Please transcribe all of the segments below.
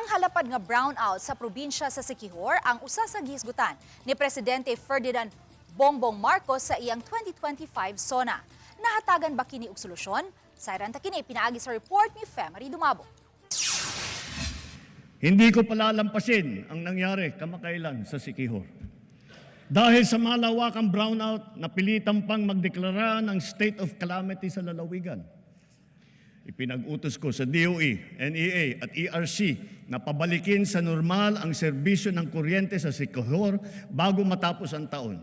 Ang halapad nga brownout sa probinsya sa Siquijor ang usa sa gihisgutan ni Presidente Ferdinand Bongbong Marcos sa iyang 2025 SONA. Nahatagan ba kini og solusyon? Sayran ta kini pinaagi sa report ni Femery Dumabo. Hindi ko palalampasin ang nangyari kamakailan sa Siquijor. Dahil sa malawakang brownout, napilitan pang magdeklara ng state of calamity sa lalawigan. Ipinag-utos ko sa DOE, NEA at ERC na pabalikin sa normal ang serbisyo ng kuryente sa Siquijor bago matapos ang taon.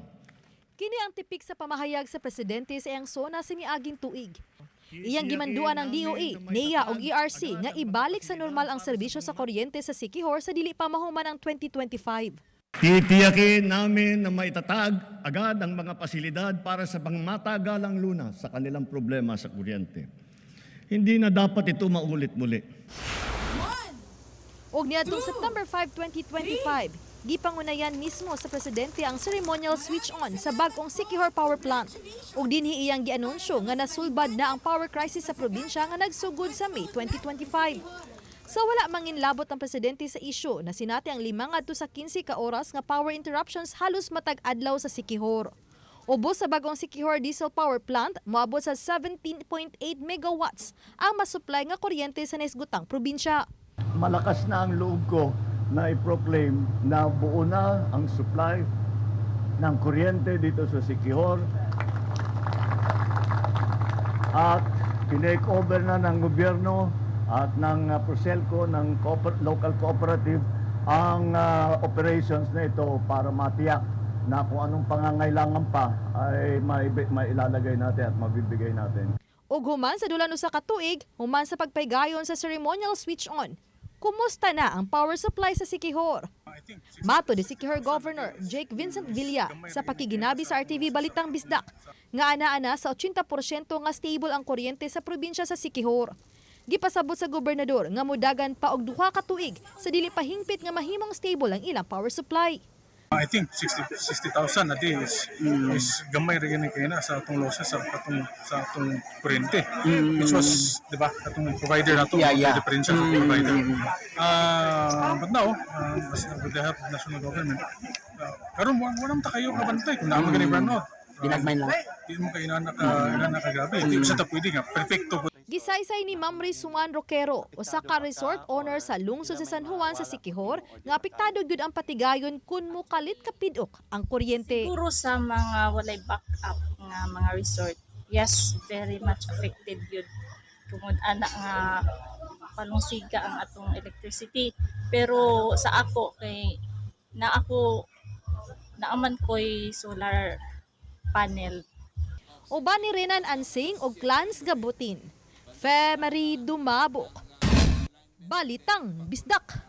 Kini ang tipik sa pamahayag sa presidente sa iyang SONA sa miaging tuig. Iyang gimanduan ang DOE, NEA ug ERC nga ibalik sa normal ang serbisyo sa kuryente sa Siquijor sa dili pa mahuman ang 2025. Titiyakin namin na maitatag agad ang mga pasilidad para sa pangmatagalang lunas sa kanilang problema sa kuryente. Hindi na dapat ito maulit muli. Ug niadtong September 5, 2025, gipangunayan mismo sa presidente ang ceremonial switch on sa bag-ong Siquijor Power Plant. Ug dinhi iyang gianunsyo nga nasulbad na ang power crisis sa probinsya nga nagsugod sa May 2025. Sa wala manginlabot ang presidente sa isyu na sinati ang 5 ngadto sa 15 ka oras nga power interruptions halos matag adlaw sa Siquijor. Ubos sa bagong Siquijor Diesel Power Plant, moabot sa 17.8 megawatts ang masupply nga kuryente sa nahisgutang probinsya. Malakas na ang loob ko na i-proclaim na buo na ang supply ng kuryente dito sa Siquijor. At tinake over na ng gobyerno at ng Procelco, ng local cooperative, ang operations na ito para matiyak na kung anong pangangailangan pa ay mailalagay natin at mabibigay natin. Ug human sa dulan usa ka tuig, human sa pagpaygayon sa ceremonial switch on, kumusta na ang power supply sa Siquijor? Matod ni Siquijor Governor Jake Vincent Villa sa pakiginabi sa RTV Balitang Bisdak, nga ana-ana sa 80% nga stable ang kuryente sa probinsya sa Siquijor. Gipasabot sa gobernador nga mudagan pa og 2 ka tuig sa dili pa hingpit nga mahimong stable ang ilang power supply. I think 60 60,000 a day is gamay ra gani kay na sa atong losses sa atong kuryente, which was, di ba, atong provider nato, differential sa provider. But now, with the help of national government, karon wa ta kayo kabantay kung naa man gani brownout. Ginagmay lang. Di mo kay inana ka grabe. Di sa ta pwede nga perfecto po. Gisaysay ni Mamri Suman Roquero, usa ka resort owner sa lungsod sa San Juan sa Siquijor, nga apektado gyud ang patigayon kun mukalit kapidok ang kuryente. Siguro sa mga walay backup nga mga resort, yes, very much affected yun. Tungod ana nga palungsiga ang atong electricity. Pero sa ako kay na ako naaman ko'y solar panel. Uban ni Renan Ansing og Clans Gabutin. Femery Dumabok. Balitang Bisdak.